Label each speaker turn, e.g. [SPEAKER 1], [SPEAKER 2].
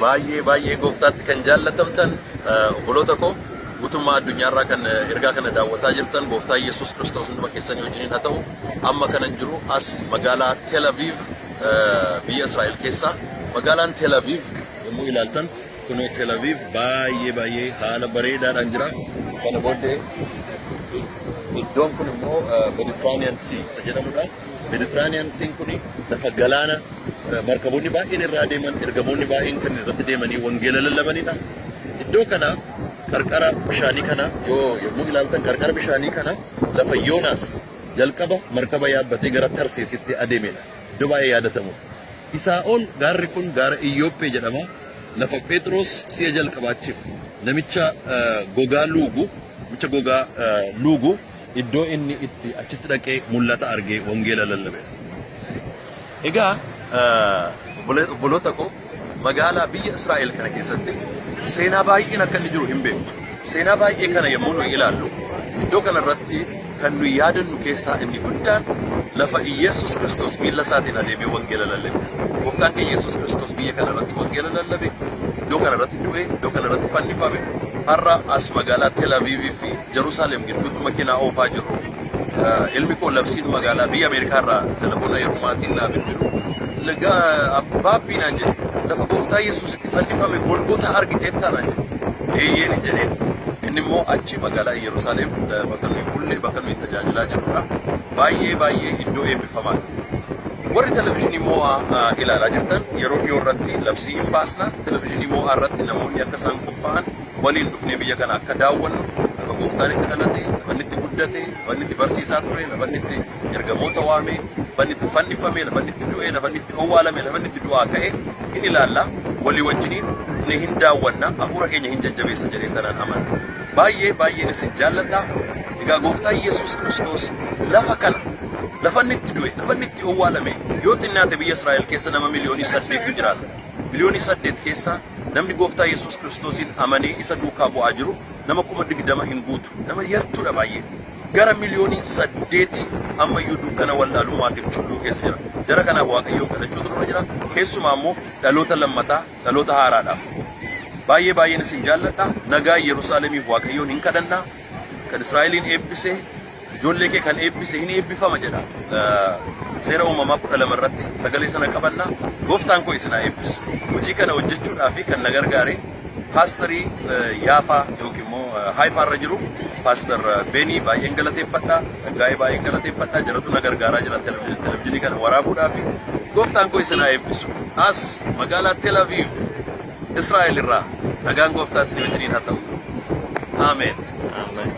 [SPEAKER 1] Baay'ee baay'ee gooftaatti kan jaallatamtan obboloota koo guutummaa addunyaarraa kan ergaa kana daawwataa jirtan, gooftaa Yesuus Kiristoos hunduma keessanii wajjiniin haa ta'u. Amma kanan jiru as magaalaa Tel Aviv, biyya Israa'el keessa. Magaalaan Tel Aviv yommuu ilaaltan, kunoo Tel Aviv baay'ee baay'ee haala bareedaadhaan jira. Kana booddee iddoon kun immoo Mediterranean Sea isa jedhamudha. Mediterranean Sea kun lafa galaana markaboonni baay'een irra adeeman, ergamoonni baay'een kan irratti deemanii wangeela lallabanidha. Iddoo kana qarqara bishaanii kana yoo yommuu ilaaltan, qarqara bishaanii kana lafa Yoonaas jalqaba markaba yaabbatee gara Tarseesitti adeemedha. Iddoo baay'ee yaadatamudha. Isaa ol gaarri kun gaara Iyyoophee jedhama. Lafa Phexros si'a jalqabaachiif namicha gogaa luugu, namicha gogaa luugu iddoo inni itti achitti dhaqee mul'ata argee wangeela lallabedha. Egaa obboloota koo, magaalaa biyya Israa'el kana keessatti seenaa baay'een akka inni jiru hin beektu. Seenaa baay'ee kana yommuu nuyi ilaallu, iddoo kanarratti kan nuyi yaadannu keessaa inni guddaan lafa Iyesuus Kiristoos miilla isaatiin adeemee wangeela lallabe. Gooftaan keenya Yesuus Kiristoos biyya kana irratti wangeela lallabe, iddoo kana irratti du'e, iddoo kana irratti fannifame. Har'a as magaalaa Tel Aviv fi Jerusalem gidduutti makiinaa oofaa jirru. Ilmi koo labsiin magaalaa biyya Ameerikaa irraa telefoona yeroo maatiin naa bilbilu. "Baabbii," naan jedhe, "lafa gooftaa Yesuus itti fannifame Golgootaa argiteettaa?" naan jedhe. "Eeyyeen," hin jedheen. Inni immoo achi magaalaa Yerusaalem bakka nuyi bulle, bakka nuyi tajaajilaa jirrudha. Baay'ee baay'ee iddoo eebbifamaadha. Warri televizyiinii Moo'aa ilaalaa jirtan, yeroo dhiyoo irratti labsii hin baasna. Televizyiinii Moo'aa irratti namoonni akka isaan qophaa'an, waliin dhufnee biyya kana akka daawwannu, lafa gooftaan itti dhalate, lafa inni itti guddate, lafa inni itti barsiisaa ture, lafa inni itti ergamoota waame, lafa inni itti fannifame, lafa inni itti du'e, lafa inni itti owwaalame, lafa inni itti du'aa ka'e hin ilaalla. Walii wajjiniin dhufnee hin daawwanna, hafuura keenya hin jajjabeessa jedhee tanaan amana. Baay'ee baay'een isin jaalladha. Egaa gooftaa Yesuus Kiristoos lafa kana, lafa inni itti du'e, lafa inni itti owwaalame, yoo xinnaate biyya Israa'el keessa nama 8 miliyoonitu jiraata. 8 miliyoonii keessa namni gooftaa Yesuus Kiristoosiin amanee isa duukaa bu'aa jiru nama 20,000 hin guutu. Nama yartuudha baay'ee. Gara 8 miliyoonii ammayyuu dukkana wallaalummaatiif cubbuu keessa jira. Jara kanaaf Waaqayyoon kadhachuutu nurra jira. Keessumaa immoo dhaloota lammataa, dhaloota haaraadhaaf. Baay'ee baay'een isin jaalladha. Nagaa Yerusaalemiif Waaqayyoon hin kadhanna. Kan Israa'eliin eebbise, ijoollee kee kan eebbise hin eebbifama jedha. Seera Uumamaa 12 irratti sagalee sana qabanna. Gooftaan koo isin haa eebbisu. Hojii kana hojjechuudhaaf kan na gargaare paasterii Yaafaa yookiin immoo Haayifaa irra jiru Pastor Beenii baay'een galateeffadha. Tsaggaa'ee baay'een galateeffadha. Jaratu na gargaaraa jira televizyiinii kana waraabuudhaaf. Gooftaan koo isin haa eebbisu. As magaalaa Tel Aviv Israa'el irraa nagaan gooftaa isin wajjiniin haa ta'u. Ameen.
[SPEAKER 2] Ameen.